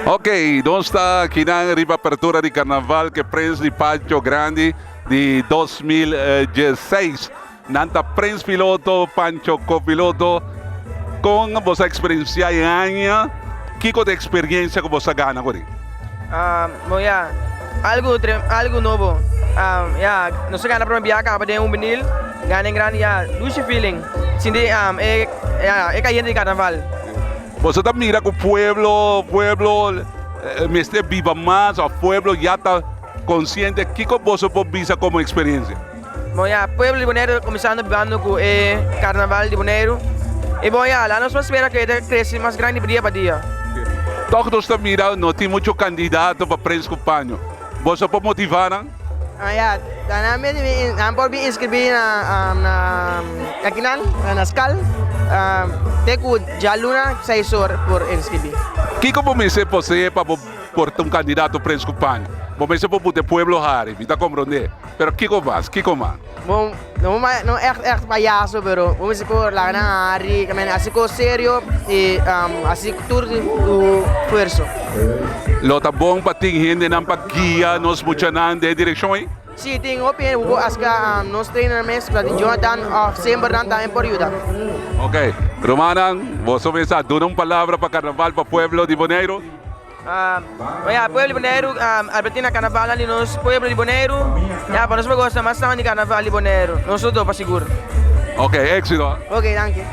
Ok, nos ta akinan riba apertura di Carnaval ke Prins di Pancho Grandi di 2016. Nan ta Prins piloto, Pancho copiloto. Kon bo sa experiencia e aña? Kiko ta e experiencia ku bo sa gana ku di? Bon ya, algu algu nobo. Ya, nos a gana prome biaha kaba den hubenil, gana en grandi ya, dushi feeling. Sinti e ya e kayente di karnaval. Boso ta mira ku pueblo pueblo mester biba mas òf pueblo ya ta konsiente? Kiko boso por bisa komo eksperensia? Bon ya, pueblo di Boneiru ta kuminsando bibando ku e karnaval di Boneiru. I bon ya, laat nos spera ku e ta krese mas grandi dia pa dia. Tòg nos ta mira no tin muchu kandidato pa prens ku paño. Boso por motivá nan? Ah ya, nan nan por bin inskribí na na akinan, na skal, te ku djaluna seis or por inskribí. Kiko bo mester poseé pa bo por ta un kandidato prens ku paño? Bo mester por buta e pueblo hari, mi ta komprondé. Pero kiko mas? Kiko mas? Bon, no no echt echt payaso, pero bo mester por laga nan hari, ke men hasi kos serio i hasi tur tu fuerso. Lo ta bon pa tin hendenan pa guia nos muchanan den e direkshon ei? Si, tin hopi hende. Bo por aska nos trainer mes, ku ta di Jonathan òf Semper nan tambe por yuda. Ok. Rumannan, boso mester a duna un palabra pa karnaval pa pueblo di Boneiru? Ya, pueblo di Boneiru, Albertina Carnavalnan di nos pueblo di Boneiru. Ya, pa nos por gosa mas tantu di Carnaval di Boneiru. Nos lo topa sigur. Ok, éxito. Ok, danki.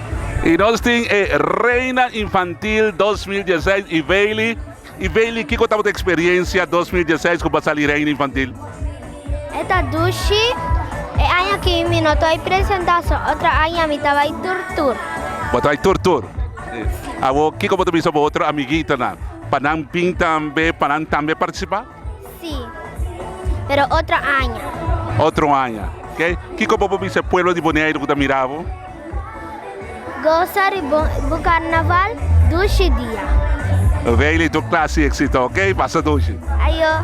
Y nos tin e Reina Infantil 2016 y Bailey. Y Bailey, kiko tabata experiencia 2016 cu bo a sali Reina Infantil? E ta dushi. E aña aki mi no ta bai presenta so otro aña mi ta bai tur tur. Bo ta bai tur tur. Awor kiko bo ta bisa bo otro amiguitonan? Pa nan bin tambe, pa nan tambe participa? Si, pero otro aña. Otro aña. Ok. Kiko bo por bisa e pueblo di Boneiru ku ta mira bo? Gosa riba bo karnaval dushi dia. Bailey tur klas y exito ok pasa dushi. Ayo.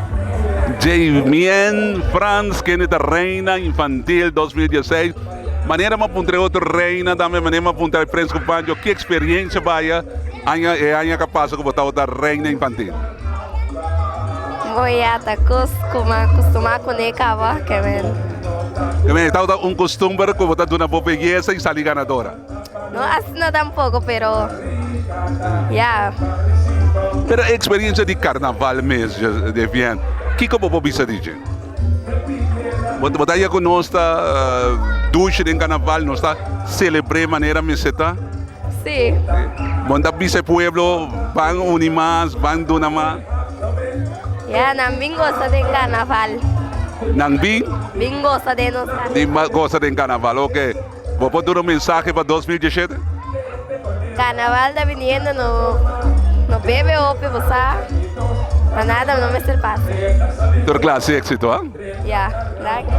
Jamien Frans kende ta reina infantil 2016 manera mi a puntra e otro reina tambe manera mi a puntra e prens ku Pancho ki experiencia baya aña e aña ka pasa ku bo tabata reina infantil. Bo ya ta kos ku mi a kustumá kuné kaba ke men. Ke men e tabata un kustumber ku bo ta duna bo beyesa i sali ganadora. No asina tampoko pero ya. Pero e eksperensia di karnaval mes Devian kiko bo por bisa di dje? Bo ta ya ku nos ta dushi den karnaval nos ta selebr'é manera mester ta? Sí. Bo ta bisa e pueblo ban uni mas, ban duna mas? Ya, nan bin gosa den carnaval. Nan bin? Bin gosa den nos carnaval. Bin gosa den carnaval, ok. Bo por duna un mensahe pa 2017? Carnaval ta biniendo, no, no bebe hopi, bo sa. Pa nada no mester pasa. Tur clase éxito, ha? Ya, danki.